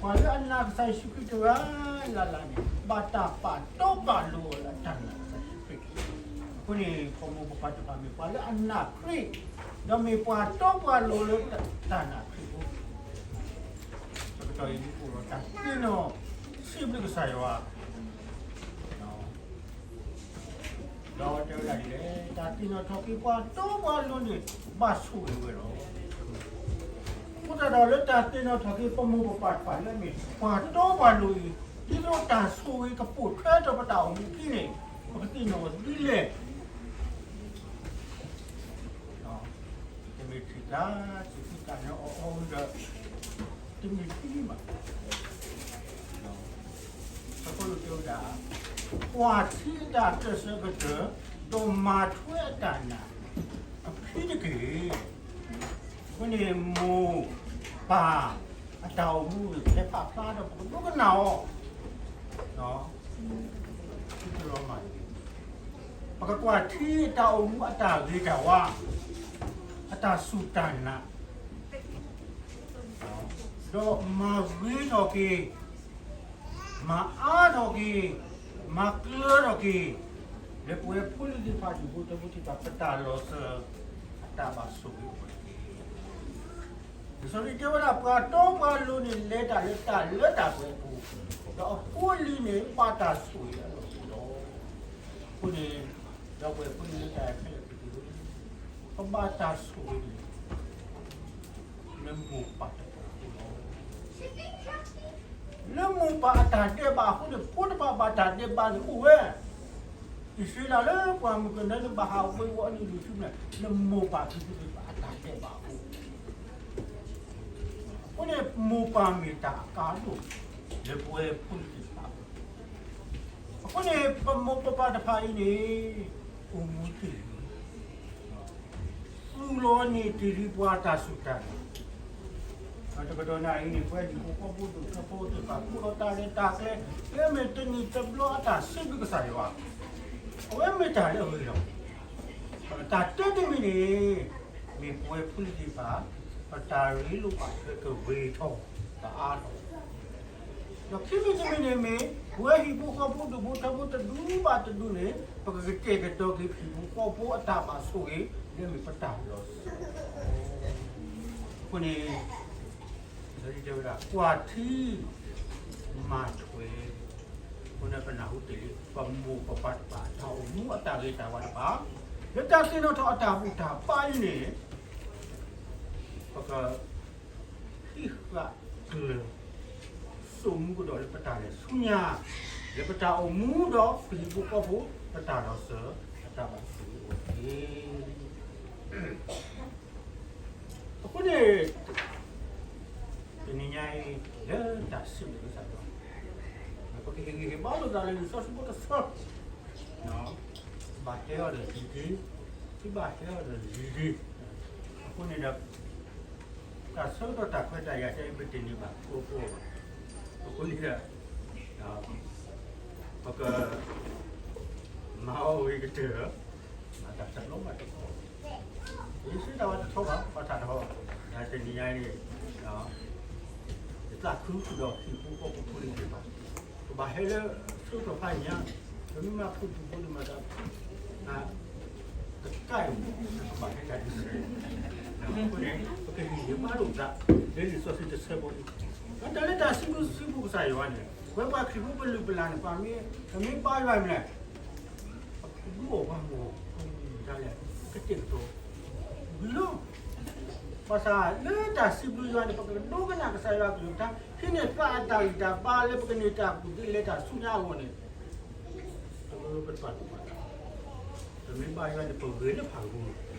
ပှၤလၢအနာ်ကစၢ်ယ့ၣ်ၡူးခရံာ်တဂၤလၢ်လၢ်န့ၣ် ဘၣ်တၢ်ပာ်တီပာ်လိၤအီၤလၢအတၢ်နာ်ကစၢ်ယ့ၣ်ၡူးခရံာ်. အဃိန့ၣ် ပမိၢ်ပပၢ်တဖၣ်မ့ၢ်ပှၤလၢအနာ်ခရံာ်, ဒီးမ့ၢ်ပှၤတီပှၤလိၤလၢတၢ်နာ်ခရံာ်အဃိ, တကတီၢ်အံၤမ့ၢ်အိၣ်ဒီးတၢ်သ့ၣ်နီၣ်စံးဘျုးကစၢ်ယွၤ ဒီးတဲဝဲဒၣ်ဒ်လဲၣ်, တၢ်သ့ၣ်နီၣ်ထီၣ်က့ၤပှၤတီပှၤလိၤန့ၣ် ဘၣ်ဆိၣ်ဂ့ၤဝဲလီၤ. အဃိသတးဒီးလၢတၢ်သ့ၣ်နီၣ်ထီၣ်က့ၤပမိၢ်ပပၢ်တဖၣ်လၢအမ့ၢ်ပှၤတီပှၤလိၤအံၤ, ဒ်သိးတၢ်ဆိၣ်ဂ့ၤကပိာ်ထွဲထီၣ်ပတၢ်အိၣ်မူအခံန့ၣ်, ပကသ့ၣ်နီၣ်ဒ်လဲၣ်. တမ့ၢ်ထံၣ်တၢ်, တမ့ၢ်ထံၣ်တၢ်န့ၣ်အီၤအီၤဒီး, တမ့ၢ်ထံၣ်ဘၣ်. စီၤပီလူးတဲဝဲဒၣ်, ကွၢ်ထံအတၢ်ကျၢၢ်စၢကတၢၢ်, ဒီးမၤထွဲအတၢ်နာ်အခံတက့ၢ်. အဃိန့ၣ် မိၢ်ပၢ်အတၢ်အိၣ်မူန့ၣ် ကဟဲပာ်ဖျါဒီးပကဒိကနၣ်အီၤ လီၤ. ပကကွၢ်ထံအတၢ်အိၣ်မူ အတၢ်ဂ့ၤတၢ်ဝါ, အတၢ်စူၢ်တၢ်နာ်, ဒီးမၤဂ့ၤထီၣ်က့ၤ, မၤအါထီၣ်က့ၤ, မၤကျၢၤထီၣ်က့ၤ, လၢပဝဲဖိလံၤသ့ၣ်တဖၣ် ဒူၣ်ဖိထၢဖိသ့ၣ်တဖၣ် ပတၢ်လီၤစၢၤ အတၢ်ဘၣ်ဆိၣ်ဂ့ၤအိၣ်တက့ၢ်. လံာ်စီဆှံတဲဝဲဒၣ် ပှၤတီပှၤလိၤန့ၣ် လဲၤတၢ်လၢတၢ်လၢတၢ်ပှဲၤအပူၤ, ဒီးအဖိအလံၤန့ၣ် ဘၣ်တၢ်ဆိၣ်ဂ့ၤအလီၢ်အိၣ်လီၤ. အဃိန့ၣ်, ဒီးပဝဲဖိလံၤလၢတၢ်ခဲလၢာ်သ့ၣ်ဧၢ, ပဘၣ်တၢ်ဆိၣ်ဂ့ၤန့ၣ် လၢမိၢ်ပၢ်တဖၣ်အဃိလီၤ. လၢမိၢ်ပၢ်အတၢ်ဒဲးဘးအဃိန့ၣ် ဖိတဖၣ်ဘၣ်တၢ်ဒဲးဘးန့ၣ်အိၣ်ဝဲ. အံၣ်စရ့လးလၢပှၢ်မုၢ်ကနၢန့ၣ် ဘၣ်ဟးဝ့ၤဝီၤအနံၣ်လွံၢ်ဆံန့ၣ် လၢမိၢ်ပၢ်ဖံဖုသ့ၣ်တဖၣ်အတၢ်ဒဲးဘးအဃိ, အဃိန့ၣ် မိၢ်ပၢ်မ့ၢ်တၢ်အကါဒိၣ် လၢပဝဲဖိလံၤသ့ၣ်တဖၣ်အဂီၢ်. အဃိန့ၣ် ပမိၢ်ပပၢ်တဖၣ်အံၤန့ၣ် အိၣ်မူတ့ၢ်လံ သူၣ်လီၤန့ၢ်တ့ၢ်လံပှၤတၢ်စူၢ်တၢ်နာ်, တကတီၢ်နၣ်အံၤန့ၣ် ပဝဲဟံၣ်ဖိဃီဖိဒူၣ်ဖိထၢဖိသ့ၣ်တဖၣ် အိၣ်ဒီးတၢ်ရဲၣ်တၢ်ကျဲၤ လၢမ့ၢ်တနံၤတဘျီအတၢ်စံးဘျုးကစၢ်ယွၤ, အဝဲမ့ၢ်တၢ်လၢအဂ့ၤလီၤ. တၢ်တမံၤန့ၣ် မ့ၢ်ပဝဲဖိလံၤသ့ၣ်တဖၣ် ပတၢ်ရ့လိာ်ဘၣ်ထွဲကဂ့ၤထီၣ် ကအါထီၣ် ဒီးခံမံၤတမံၤန့ၣ်မ့ၢ် ပဝဲဟံၣ်ဖိဃီဖိဒူၣ်ဖိထၢဖိတဒူဘၣ်တဒူန့ၣ် ပကကတဲာ်ကတီၤက့ၤဟံၣ်ဖိဃီဖိအတၢ်ဘၣ်ဆိၣ်ဂ့ၤ လၢမ့ၢ်ပတၢ်လီၤစၢၤ. အဃိန့ၣ် လၢတဲဝဲဒၣ် ကွၢ်ထံ မၤထွဲ, အဃိန့ၣ်ပနၢ်ဟူတ့ၢ်လံ ပမိၢ်ပပၢ်တဖၣ်အတၢ်အိၣ်မူအတၢ်ဂ့ၤတၢ်ဝါတဖၣ် လၢတၢ်သ့ၣ်နီၣ်ထီၣ်အတၢ်ဘူၣ်တၢ်ဘါအံၤန့ၣ် ပက ဟံးဃာ်ကျၢၤ စိာ်မူကဒီးလၢပတၢ်လဲၤဆူညါ, လၢပတၢ်အိၣ်မူဒီးပဟံၣ်ဖိဃီဖိ ပတၢ်လီၤစၢၤ အတၢ်ဘၣ်ဆိၣ်ဂ့ၤအိၣ်တက့ၢ်. အဃိန့ၣ် တနံၤညါအံၤ လၢတၢ်စံးဘျုးကစၢ်ယွၤ ပကဟ့ၣ်ဂံၢ်ဟ့ၣ်ဘါလိာ်သးလၢလံာ်စီဆှံဖိတဆၢ ဘၣ်ဟဲအီၤဒီးဟံၣ်ဂ့ၤ, သုဘၣ်ဟဲအီၤဒီးယံၤဂ့ၤ, အဃိန့ၣ်ဒီး တၢ်ဆၢကတီၢ်တၢ်ခွဲးတၢ်ယာ် တၢ်အံၤပတ့ၢ်န့ၢ်ဘၣ်ကိးကိးဘၣ်. အဃိန့ၣ်ဒီး ပက မၤအီၤဝံၤကတၢၢ် မၤတၢ်တဘျီဘၣ်တဘျီ, ယစံးတၢ်ဝဲတထီဘၣ် ဘၣ်တၢ်တဟီ, တနံၤညါအံၤန့ၣ် ယသးခုဒီးဟံၣ်ဖိဃီဖိဖိလံၤသ့ၣ်တဖၣ်, ပဘၣ်ဟဲလၢဆၢကတီၢ်ဖးညါ, ပမ့ၢ်မၤဖုၣ်ဖုၣ်ဖိန့ၣ်မၤသး တကးအံၤ ပကဘၣ်ဟဲတၢ်ဒ်လဲၣ်, အဃိန့ၣ် ပကဟ့ၣ်ဂံၢ်ဟ့ၣ်ဘါလိာ်သး လၢလံာ်စီဆှံတဆၢဖိအံၤ, တၢ်လၢတၢ်စံးဘျုးစံးဖှိၣ်ကစၢ်ယွၤန့ၣ် ပဝဲပှၤခရံာ်ဖိပလုၢ်ပလၢ်န့ၣ် ပမ့ၢ် ပမ့ၢ်ဘါယွၤမနုၤလဲၣ် ပဒူအီၣ်ပှၤမ့ၢ် ဒ်လဲၣ် ကတဲာ်ကတီၤ ဘျုးလီၤ. ဘၣ်ဆၣ်လၢတၢ်စံးဘျုးယွၤန့ၣ် ပကဒိကနၣ်ကစၢ်ယွၤအကလုၢ်ကထါ ဟံးန့ၢ်သးအတၢ်ဂံၢ်တၢ်ဘါလၢပကန့ၢ်တၢ်ကူၣ်သ့လဲၤတၢ်ဆူညါအဂီၢ်န့ၣ် တဘျီဘျီပတပာ်သူၣ်ပာ်သး ပမ့ၢ်ဘါယွၤန့ၣ် ပဂဲၤလၢဖးကပူၤလီၤ.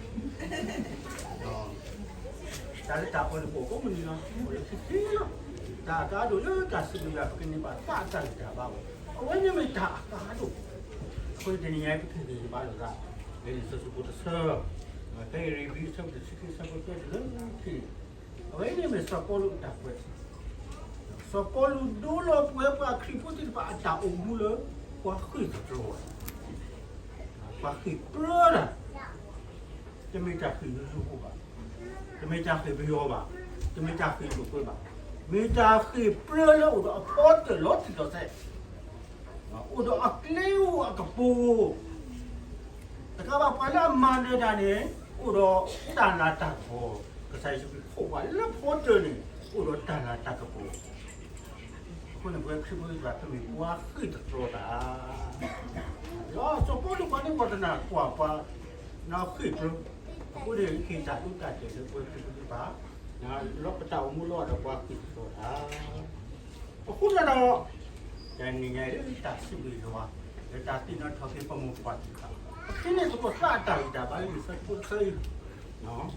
တၢ်လၢတၢ်အီၣ်န့ၣ် ပအိၣ်ကိးမုၢ်နံၤလီၤ, ပအိၣ်လၢခံဆံလီၤ. တၢ်အကါဒိၣ်လၢတၢ်စံးဘျုးယွၤ ပကန့ၢ်ဘၣ်သးအတၢ်ဂံၢ်တၢ်ဘါအဂီၢ်, အဝဲန့ၣ်မ့ၢ်တၢ်အကါဒိၣ်. အဃိန့ၣ်တနံၤညါအံၤ ပကဟ့ၣ်ဂံၢ်ဟ့ၣ်ဘါလိာ်သး လၢလံာ်စီဆှံဖိတဆၢ, ဖဲအံၤ အဆၢဖိတဆံခံ အဆၢဖိတၢတုၤလၢခံန့ၣ် အဝဲန့ၣ်မ့ၢ်စီၤပီလူးအတၢ်ကွဲး စီၤပီလူးဒိလီၤပဝဲပှၤခရံာ်ဖိသ့ၣ်တဖၣ်အတၢ်အိၣ်မူလၢ ပှၤဃ့ၢ်သတြီၤဝဲ, ပှၤဃ့ၢ်ပြၢတၢ်, တမ့ၢ်တၢ်ဃ့ၢ်ယိယိဖိဘၣ်, တမ့ၢ်တၢ်ဃ့ၢ်ပယီၤဘၣ်, တမ့ၢ်တၢ်ဃ့ၢ်ဒိၣ်ကွဲဘၣ်, မ့ၢ်တၢ်ဃ့ၢ်ပြၢလၢအိၣ်ဒီးအဖီတၢၣ်လီၤတံၢ်လီၤဆဲး, အိၣ်ဒီးအကျဲအိၣ်အကပိၤ, တကးဘၣ်ပှၤလၢအမၤနၢၤတၢ်န့ၣ် အိၣ်ဒီးတၢ်လၤတၢ်ကပီၤ, ကစၢ်ယ့ၣ်ၡူးခရံာ်ခိးပှၤလၢဖီတၢၣ်န့ၣ် အိၣ်ဒီးတၢ်လၤတၢ်ကပီၤ. အဃိန့ၣ် ပဝဲခရံာ်ဖိသ့ၣ်တဖၣ် ပမ့ၢ်ပှၤဃ့ၢ်သတြီၤတၢ် လၢစီၤပီလူးပှၤန့ၣ် ပှၤတနၢ်ကွၢ်ပှၤ နဃ့ၢ်ပြၢ, အဃိန့ၣ် ဟ့ၣ်တၢ်အုၣ်တၢ်တဲာ်လၢပဝဲခရံာ်ဖိသ့ၣ်တဖၣ် လၢပတၢ်အိၣ်မူလီၤဒီးပှၤဃ့ၢ်သတြီၤတၢ်. အဃိသတးဒီး တနံၤညါအံၤလၢတၢ်စံးဘျုးယွၤ လၢတၢ်သ့ၣ်နီၣ်ထီၣ်က့ၤပမိၢ်ပှၢ်သ့ၣ်တဖၣ် ပဃ့န့ၢ်သကိးသးအတၢ်ဂံၢ်တၢ်ဘါလၢလံာ်စီဆှံဖိတဆၢအံၤ အိၣ်ဒီး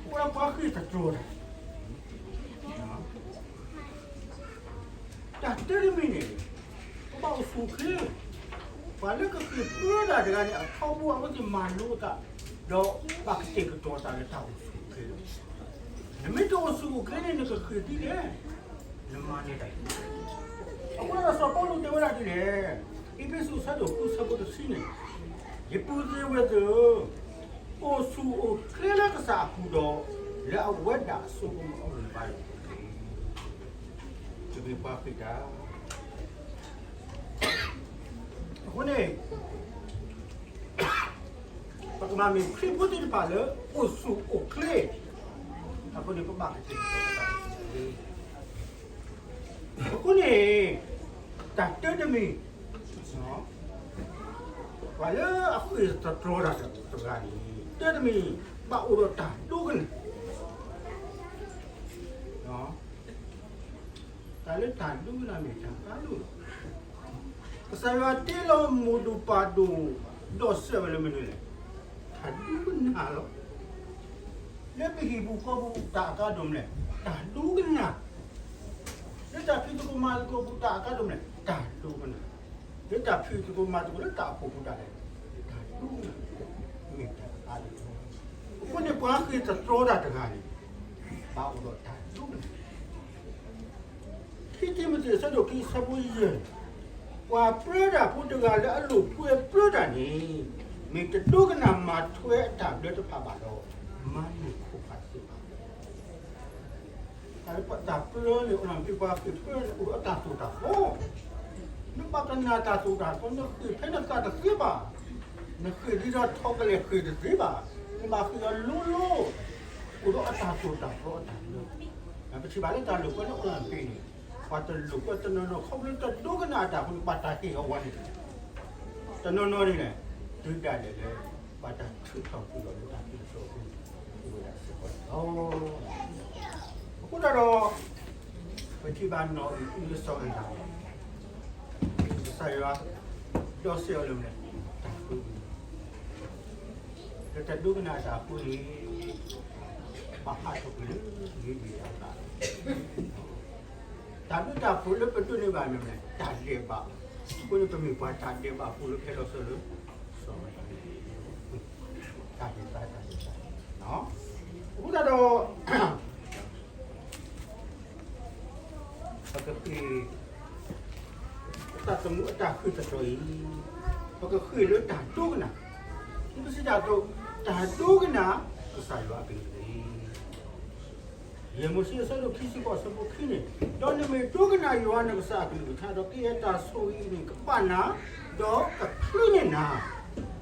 ပှၤဃ့ၢ်သတြီၤတၢ် တၢ်တၢတမံၤန့ၣ် ပဘၣ်အိၣ်ဆူၣ်အိၣ်ချ့, ပှၤလၢကဃ့ၢ်ပြၢတၢ်တဂၤန့ၣ် အထီဘိအဝဲသ့ၣ်မၤလိအသး ဒီးဘၣ်ကတဲာ်ကတီၤသးလၢတၢ်အိၣ်ဆူၣ်အိၣ်ချ့လီၤ. နမ့ၢ်တအိၣ်ဆူၣ်အိၣ်ချ့န့ၣ် နကဃ့ၢ်ဒ်လဲၣ်, နမၤနၢၤတၢ်ဒ်လဲၣ်. အဃိဒီးစီၤပီလူးတဲဝဲဒၣ်ဒ်လဲၣ်, အ့းဖ့းစူးအဆၢဒိၣ်ဃုအဆၢဖိတဆံန့ၣ်, ယပုၢ်သ့ၣ်ဝဲၢ်သ့ၣ်ဧၢ, အိၣ်ဆူၣ်အိၣ်ချ့လၢကစၢ်အပူၤဒီး လၢအဝဲဒၣ်အစိကမီၤအဂံၢ်အဘါအံၤတက့ၢ်. တမ့ၢ်ပှၤဃ့ၢ်တၢ် အဃိန့ၣ် ပကဘၣ်မ့ၢ်ခရံာ်ဖိသ့ၣ်တဖၣ်လၢ အိၣ်ဆူၣ်အိၣ်ချ့, အဃိန့ၣ် ပဘၣ်ကတဲာ်ကတီၤပသးအိၣ်ဆူၣ်အိၣ်ချ့. အဃိန့ၣ် တၢ်တၢတမံၤ ပှၤလၢအဃ့ၢ်သတြီၤတၢ်တဂၤန့ၣ် တၢတမံၤ ဘၣ်အိၣ်ဒီးတၢ်ဒိကနၣ် တၢ်လၢတၢ်ဒိကနၣ်မ့ၢ်တၢ်အါဒိၣ်လီၤ. ကစၢ်ယွၤတ့လီၤမိၢ်ဒိၣ်ပၢ်ဒိၣ် ဒီးစံးဝဲလၢမနုၤလဲၣ်, တၢ်ဒိကနၣ်လီၤ. လၢပဟံၣ်ပူၤဃီပူၤတၢ်အကါဒိၣ်မနုၤလဲၣ်, တၢ်ဒိကနၣ်. လၢတၢ်ဖံးသကိးမၤသကိးပူၤတၢ်အကါဒိၣ်မနုၤလဲၣ်, တၢ်ဒိကနၣ်. လၢတၢ်ဖံးသကိးမၤသကိးလၢတၢ်အိၣ်ဖှိၣ်ပူၤဒၣ်လဲာ်, တၢ်ဒိကနၣ် မ့ၢ်တၢ်အါဒိၣ်လီၤ. အဃိန့ၣ် ပှၤဃ့ၢ်သတြီၤတၢ်တဂၤန့ၣ် ဘၣ်အိၣ်ဒီးတၢ်ဒိကနၣ်. ခံတံၤမသ့းအဆၢဒိၣ်ခံအဆၢဖိယဲၢ်, ပှၤပြၢတၢ်ဖိတဂၤလၢအလိာ်ကွဲပြၢတၢ်န့ၣ် မ့ၢ်တဒိကနၣ်မၤထွဲအတၢ်ဘျၢတဖၣ်ဘၣ်ဒီး မၤန့ၢ်ခိၣ်ဖးသ့ဘၣ်. တၢ်လၢတၢ်ပြၢန့ၣ် အိၣ်လၢမ့ၢ်ပှၤဃ့ၢ်ပြၢန့ၣ် အိၣ်ဒီးတၢ်သိၣ်တၢ်သီ, နဘၣ်ကနၣ်တၢ်သိၣ်တၢ်သီ နဃ့ၢ်ဖဲနသးတသ့ဘၣ်, နဃ့ၢ်ဒ်ဒီးထီကလဲာ်ဃ့ၢ်တသ့ဘၣ်, နဘၣ်ဃ့ၢ်အီၤလိၤလိၤ, အိၣ်ဒီးအတၢ်သိၣ်တၢ်သီအတၢ်လၢ ပထံၣ်ဘၣ်လၢတၢ်လိာ်ကွဲလၢအိၣ်လၢမ့ၢ်ပ့ၤန့ၣ်, ပှၤတလိာ်ကွဲတနီၤနီၤ ခီဖျိတဒိကနၣ်အတၢ်အဃိန့ၣ် ဘၣ်တၢ်ဟ့ၣ်အီၤဝဲန့ၣ်, တနီၤနီၤန့ၣ်လဲၣ်, တုၤဒၣ်လဲာ်လၢ ဘၣ်တၢ်ထုးထီၣ်ကွံာ်အီၤလၢတၢ်ကံၢ်အစိၤအဃိန့ၣ် အိၣ်ဝဲဒၣ်စ့ၢ်ကီးန့ၣ်လီၤ. အဃိသတးဒီး ပထံၣ်ဘၣ်နီၢ်အံၤအုလၢစီၤအၤဒၣ် ကစၢ်ယွၤ ဒီးစံးအီၤလၢမနုၤလဲၣ်, တၢ်ဒိကနၣ်, လၢတၢ်ဒိကနၣ်အတၢ်အဃိန့ၣ် ဘၣ်ဟးထီၣ်ကွံာ်လၢ မ့ၢ်မ့ၢ်အသး တၢ်ဘျုးတၢ်ဖှိၣ်လၢပဒိးန့ၢ်ဘၣ်မနုၤလဲၣ်, တၢ်ဒဲးဘး, အဃိန့ၣ်ပမ့ၢ်ပှၤတၢ်ဒဲးဘးဖိလၢဖဲလီၤဆီလၢ စီၤအၤဒၣ်, တၢ်ဒဲးဘး, တၢ်ဒဲးဘး, အဃိသတးဒီး ပကဃ့ၢ် ပသးသမူအတၢ်ဃ့ၢ်သတြီၤအံၤ, ပကဃ့ၢ်လၢတၢ်ဒိကနၣ်, ဒ်ပစံးတၢ်အသိး, တၢ်ဒိကနၣ်ကစၢ်ယွၤအကလုၢ်ကထါ, ယဲၢ်မိၤၡ့အဆၢဒိၣ်ခံဆံဃိးအဆၢဖိခံန့ၣ်, ဒီးနမ့ၢ်ဒိကနၣ်ယွၤနကစၢ်အကလုၢ်ကထါ, ဒီးကယဲၢ်တၢ်ဆိၣ်ဂ့ၤအံၤန့ၣ် ကဘၣ်နၤ, ဒီးကချုးန့ၢ်နၤ,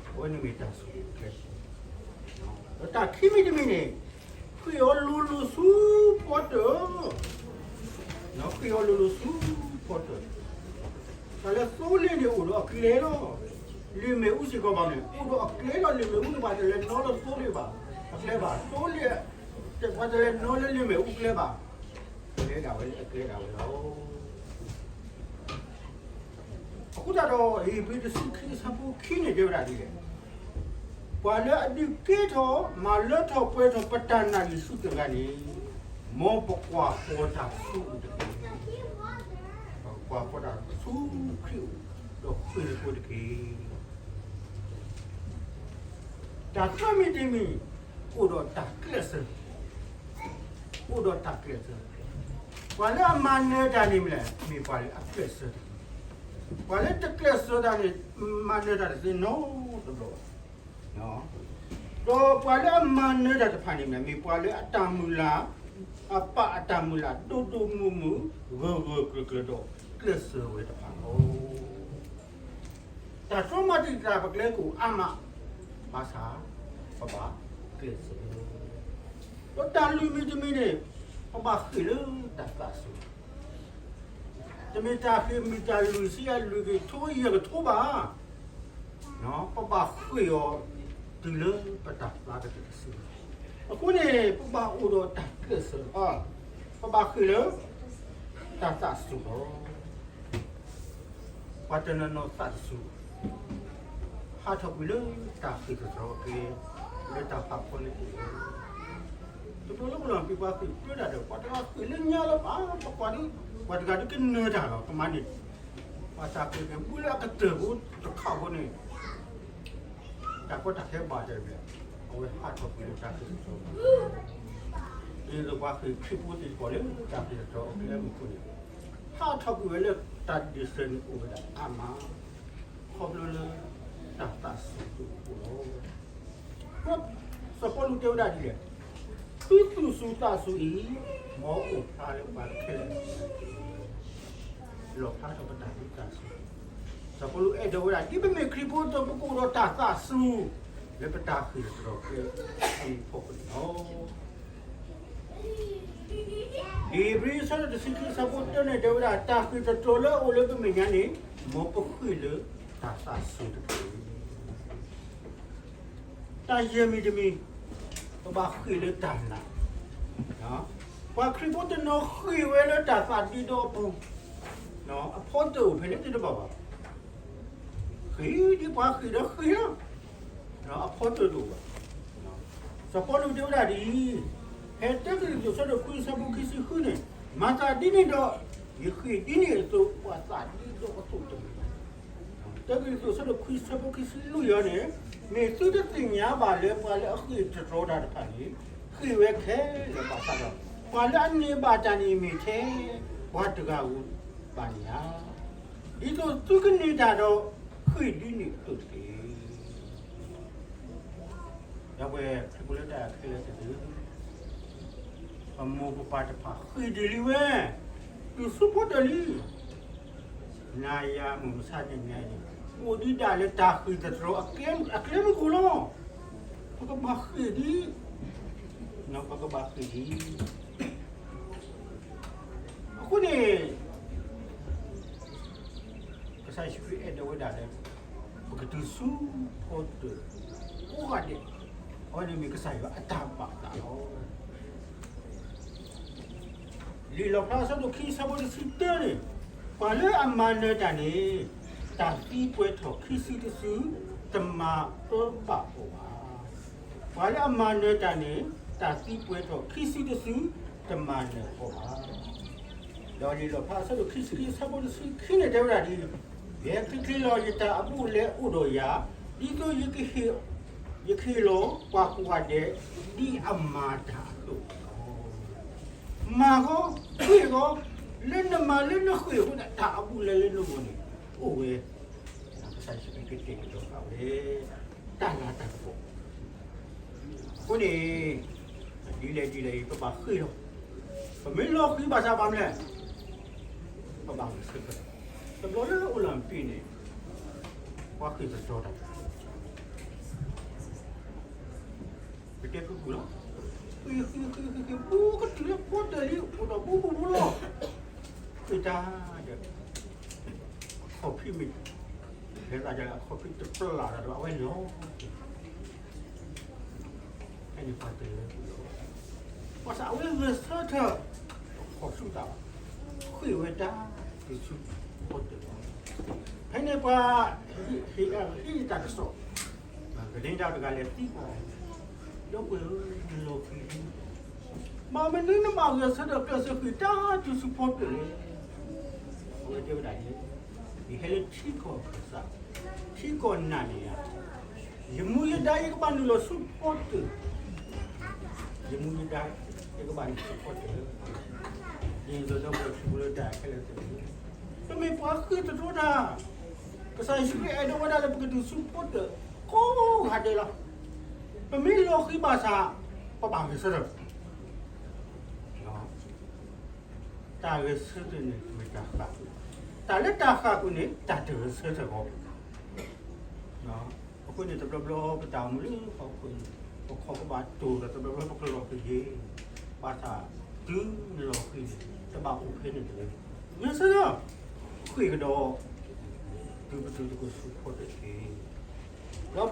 အဝဲန့ၣ်မ့ၢ်တၢ်ဆိၣ်ဂ့ၤအကျဲ ဒီးတၢ်ခံမံၤတမံၤန့ၣ်, ဃ့ၢ်အီၤလိၤလိၤဆူဖီတၢၣ်, ဃ့ၢ်အီၤလိၤလိၤဆူဖီတၢၣ်, တၢ်လၢသိလ့ၣ်န့ၣ်အိၣ်ဒီးအကျဲလီၤ, လ့ၣ်မ့ၣ်အူစ့ၢ်ကီးဘၣ်န့ၣ် အိၣ်ဒီးအကျဲလီၤ, လ့ၣ်မ့ၣ်အူန့ၣ် ပှၤတလဲၤနီလၢသိလ့ၣ်ဘၣ်, အကျဲဘၣ်, သိလ့ၣ်, ပှၤတလဲၤနီလၢလ့ၣ်မ့ၣ်အူကျဲဘၣ်, ကျဲဒၣ်ဝဲလၢအကျဲဒၣ်ဝဲလီၤ. အဃိသတးဒီး ဧ့ၤဘြံၤတဆံခံအဆၢဖိခံန့ၣ်တဲဝဲဒၣ်ဒ်လဲၣ်, ပှၤလၢအဒုးကဲထီၣ် မၤလၢထီၣ်ပှဲၤထီၣ်ပတၢ်နာ်ယ့ၣ်ၡူးတဂၤန့ၣ်, မ်ပကွၢ်ဃီၤတၢ်ဆူအအိၣ်တက့ၢ်. ပကွၢ်ဃီၤတၢ်ဆူခရံာ်အအိၣ်, ဒီးဃ့ၢ်သကိးတက့ၢ်. တၢ်သၢမံၤတမံၤ, အိၣ်ဒီးတၢ်ကျဲးစၢး, အိၣ်ဒီးတၢ်ကျဲးစၢး, ပှၤလၢအမၤနၢၤတၢ်န့ၣ်မ့ၢ်လဲၣ်, မ့ၢ်ပှၤလၢအကျဲးစၢးတဂၤ, ပှၤလၢတကျဲးစၢးတၢ်န့ၣ် မၤနၢၤတၢ်တသ့နီတဘျီဘၣ်. ဒီးပှၤလၢအမၤနၢၤတၢ်တဖၣ်န့ၣ်မ့ၢ်လဲၣ်, မ့ၢ်ပှၤလၢအတၢ်မုၢ်လၢ်, အပၢ်အတၢ်မုၢ်လၢ်ဒိၣ်ဒိၣ်မုၢ်မုၢ် ဂၢၢ်ဂၢၢ်ကျၢၤကျၢၤဒီးကျဲးစၢးဝဲတဖၣ်လီၤ. တၢ်တြီမၤတံာ်တာ်ပကျဲကိၣ်အါမး, ဘၣ်ဆၣ် ပဘၣ်ကျဲးစၢး, ဒီးတၢ်လုၢ်မံၤတမံၤန့ၣ် ပဘၣ်ဃ့ၢ်လၢတၢ်သးစူၤ တမ့ၢ်တၢ်ဃ့ၢ်မ့ၢ်တၢ်လွံၢ်ဆံအလွံၢ်ကထိယဲၢ်ကထိဘၣ်. ပဘၣ်ဃ့ၢ်အီၤတုၤလၢပတၢ်သးကတၢၢ်တစု. အဃိန့ၣ် ပဘၣ်အိၣ်ဒီးတၢ်ကျဲးစၢးတဖၣ်, ပဘၣ်ဃ့ၢ်လၢတၢ်သးစူၤလီၤ. ပှၤတနီၤနီၤသးတစူၤ, ဟးထီၣ်ကွံာ်လၢတၢ်ဃ့ၢ်သတြီၤအကျဲ လၢတၢ်ဖးဖီလၢအံၤလီၤ. တဘျီလၢပလီၢ်ပံၤပှၤဃ့ၢ်ပြၢတၢ်ဒီး ပှၤတဂၤဃ့ၢ်လၢညါလၢပှၤ, ပှၤတဂၤဒုးကနၢၤတၢ်လီၤ. ကမၤန့ၣ် ပှၤသးဃ့ၢ်က့ၤ ဘူးလၢအကတၢၢ်ဖိတခါဖိန့ၣ် တၢ်ကီတၢ်ခဲဘၣ်တဲဝဲ, အဝဲဟးထီၣ်ကွံာ်လၢတၢ်ဃ့ၢ်သတြီၤ, ဒ်သိးပှၤဃ့ၢ်ခရံာ်ဖိသ့ၣ်တဖၣ်လၢတၢ်ဃ့ၢ်သတြီၤအကျဲမုၢ်ခိၣ်န့ၣ် ဟးထီၣ်ကွံာ်ဝဲလၢတၢ်ဒုးစၢၤန့ၣ်အိၣ်ဝဲဒၣ်အါမး, ခီဖျိလၢတၢ်သးစူၤတအိၣ်လီၤ. စီၤပီလူးတဲဝဲဒၣ်ဒ်လဲၣ်, သုသူၣ်စူၤသးစူၤအံၤ မ်အအိၣ်ဖျါလၢပှၤခဲလၢာ်အမဲာ်ညါ, လီၣ်ဖျါထီၣ်ပတၢ်သူၣ်စူၤသးစူၤ. စီၤပီလူးအဲၣ်ဒိးဝဲဒၣ် ဒ်ပမ့ၢ်ခရံာ်ဖိအသိး ပကအိၣ်ဒီးတၢ်သးစူၤ လၢပတၢ်ဃ့ၢ်သတြီၤအကျဲအဖီခိၣ်န့ၣ်လီၤ. ဧ့ၤဘြံၤအဆၢဒိၣ်တဆံခံအဆၢဖိတၢန့ၣ် တဲဝဲဒၣ် တၢ်ဃ့ၢ်သတြီၤလၢအအိၣ်လၢပမဲာ်ညါန့ၣ် မ်ပဃ့ၢ်လၢတၢ်သးစူၤတက့ၢ်. တၢ်ယဲၢ်မံၤတမံၤ, ပဘၣ်ဃ့ၢ်လၢတၢ်နာ်, ပှၤခရံာ်ဖိတနီၤဃ့ၢ်ဝဲလၢတၢ်သးဒ့ဒီအပူၤ, အဖီတၢၣ်အိၣ်ဖဲလဲၣ်သ့ၣ်တဘၣ်ဘၣ်, ဃ့ၢ်ဒ်ပှၤဃ့ၢ်ဒီးဃ့ၢ်လီၤ, အဖီတၢၣ်တအိၣ်ဘၣ်. စီၤပီလူးတဲဝဲဒၣ်ဒ်အံၤ, ဖဲတၢကရံၣ်သူးအဆၢဒိၣ်ခွံအဆၢဖိခံဆံဃုန့ၣ်, မၤသးဒ်န့ၣ်ဒီး ယဃ့ၢ်ဒ်န့ၣ်အသိး ပှၤသးဒ့ဒီအသိးတမံၤဘၣ်. တၢကရံၣ်သူးအဆၢဒိၣ်ခွံအဆၢဖိခံဆံလွံၢ်အံၤန့ၣ်, မ့ၢ်သုတသ့ၣ်ညါဘၣ်လၢပှၤလၢအဃ့ၢ်သတြီၤတၢ်တဖၣ်န့ၣ်, ဃ့ၢ်ဝဲခဲလၢာ်ဘၣ်ဆၣ်ဒီး, ပှၤလၢအန့ၢ်ဘၣ်တၢ်န့ၣ်မ့ၢ်ထဲပှၤတဂၤဧိၤဘၣ်န့ၣ်ဧါ. ဒ်သိးသုကန့ၢ်တၢ်ဒီး ဃ့ၢ်ဒ်န့ၣ်အသိးတက့ၢ်. ဒီပုၢ်ဝဲၢ်ခရံာ်ဖိလၢတၢ်အဲၣ်ခဲလၢာ်သ့ၣ်ဧၢ, ပမိၢ်ပပၢ်တဖၣ်ဃ့ၢ်ဒံးလံဝဲ, တုၤဆူဖိတၢၣ်လံ, နၤယၤမုၢ်မဆါတနံၤအံၤ, အိၣ်ဒံးဒၣ်လၢတၢ်ဃ့ၢ်သတြီၤအကျဲမုၢ်ခိၣ်လီၤ. ပကဘၣ်ဃ့ၢ်ဒံး, ပကဘၣ်ဃ့ၢ်ဒံး. အဃိန့ၣ် ကစၢ်ယ့ၣ်ၡူးခရံာ်အဲၣ်ဒိးဝဲဒၣ်လၢ ပကတုၤဆူဖိတၢၣ်ကိးဂၤဒဲး, အဝဲန့ၣ်မ့ၢ်ကစၢ်ယွၤအတၢ်ဘၣ်သးလီၤ. လံာ်လီၣ်ဖျါအဆၢဒိၣ်ခံအဆၢဖိတဆံတၢန့ၣ်, ပှၤလၢအမၤနၢၤတၢ်န့ၣ်, တၢ်သံကွဲၤထီၣ်ခံစုတစု တမၤအၢဘၣ်အီၤဘၣ်. ပှၤလၢအမၤနၢၤတၢ်န့ၣ်, တၢ်သံကွဲၤထီၣ်ခံစုတစု တမၤနၢၤအီၤဘၣ်. ဒီးလံာ်လီၣ်ဖျါအဆၢဒိၣ်ခံဆံခံအဆၢဖိတဆံခံန့ၣ်တဲဝဲဒၣ်ဒ်အံၤ, ယဟဲချ့ချ့လီၤ, ယတၢ်အဘူးအလဲအိၣ်ဒီးယၤ, ဒ်သိးယကဟ့ၣ်လီၤပှၤကိးဂၤဒဲး ဒ်အမၤတၢ်အသိးလီၤ. မၤဃီ, ဃ့ၢ်ဃီ, လၢနမၤလၢနဃ့ၢ်အဃိန့ၣ် တၢ်အဘူးအလဲလၢနဂီၢ်န့ၣ် အိၣ်ဝဲ, ကစၢ်ယ့ၣ်ၡူးခရံာ်ကတဲာ်ကတီၤဃာ်ဝဲ တၢ်လၤတၢ်ကပီၤ. အဃိန့ၣ် ဒ်လဲၣ်ဒ်လဲၣ်အံၤ ပဘၣ်ဃ့ၢ်လီၤ. ပမ့ၢ်လီၤဃံၤဘၣ်ဆၣ်ဘၣ်မနုၤလဲၣ်, ပဘၣ်ဂုာ်ဆၢထၢၣ်, တဘျီလၢအိၣ်လၢပံၤန့ၣ် ပှၤဃ့ၢ်သတြီၤတၢ် ပတဲဖုၣ်ဖုၣ်လီၤ. ဃ့ၢ်ဃ့ၢ်ဃ့ၢ်ဃ့ၢ်ဃ့ၢ် ဘူးကတုၤလၢဖိတၢၣ်လံ အိၣ်ဒီးဘူးဘူးဘူးလီၤ. ဃ့ၢ်တၢ်ဒီး အခီၣ်ဖံးမ့ၢ် လဲၤသးဒ်လဲၣ် အခီၣ်ဖံးတပျၢ်တၢ်ဒီး အဝဲလီၤ. ဖဲန့ၣ်ပှၤတလၢာ်လီၤ. ဘၣ်ဆၣ်အဝဲဂဲၤဆၢထၢၣ် ခီၣ်ဆူၣ်တၢ် ဃ့ၢ်ဝဲတၢ်တုၤဆူဖိတၢၣ်လီၤ. ဖဲန့ၣ်ပှၤဟ့ၣ်တၢ်ကစီၣ် ကန့ၢ်တၢ်တဂၤလဲၤသံကွၢ်, ဒီပုၢ်ဝဲၢ်ဧၢ, နလီၤဃံၤလံ, ဘၣ်မနုၤနဘၣ်ဂဲၤဆၢထၢၣ်ကျဲးစၢးဃ့ၢ်တၢ်တုၤဆူဖိတၢၣ်လဲၣ်. အဝဲတဲဝဲဒၣ်ဒ်အံၤ, ယဟဲလၢထံကီၢ်ကစၢ်, ထံကီၢ်နာ်န့ၢ်ယၤ, ယမူယဒါယကဘၣ်နုာ်လီၤဆူဖိတၢၣ်, ယမူယဒါယကဘၣ်နုာ်ဆူဖိတၢၣ်လီၤ. ဒ်သိးဒီပုၢ်ဝဲၢ်ခရံာ်ဖိလၢတၢ်အဲၣ်ခဲလၢာ်သ့ၣ်ဧၢ, ပမ့ၢ်ပှၤဃ့ၢ်သတြီၤတၢ်, ကစၢ်ယ့ၣ်ၡူးခရံာ်အဲၣ်ဒိးဝဲဒၣ်လၢပကတုၤဆူဖိတၢၣ်ကိးဂၤဒဲးလီၤ. ပမ့ၢ်လီၤဃံၤဘၣ်ဆၣ် ပဘၣ်ဂဲၤဆၢထၢၣ် တၢ်ဂဲၤဆၢထၢၣ်န့ၣ်မ့ၢ်တၢ်ဃၣ်ကွံာ်, တၢ်လၢတၢ်ဃၣ်ကွံာ်န့ၣ် တၢ်တဂဲၤဆၢထၢၣ်ဘၣ်. အဃိန့ၣ် တဘျီဘျီပတၢ်အိၣ်မူလၢဟီၣ်ခိၣ်န့ၣ် ပခိးကဘၣ်တိၢ်ဒီး တဘျီဘျီပကလီၤဃံၤယ့ၣ်, ဘၣ်ဆၣ်တုၤလီၤဃံၤန့ၣ် တဘၣ်အိၣ်ဖဲန့ၣ်တဂ့ၤ, ဂဲၤဆၢထၢၣ် ဃ့ၢ်ကဒီး တုၤပတုၤသကိးဆူဖီတက့ၢ်. ဒီးပှၤ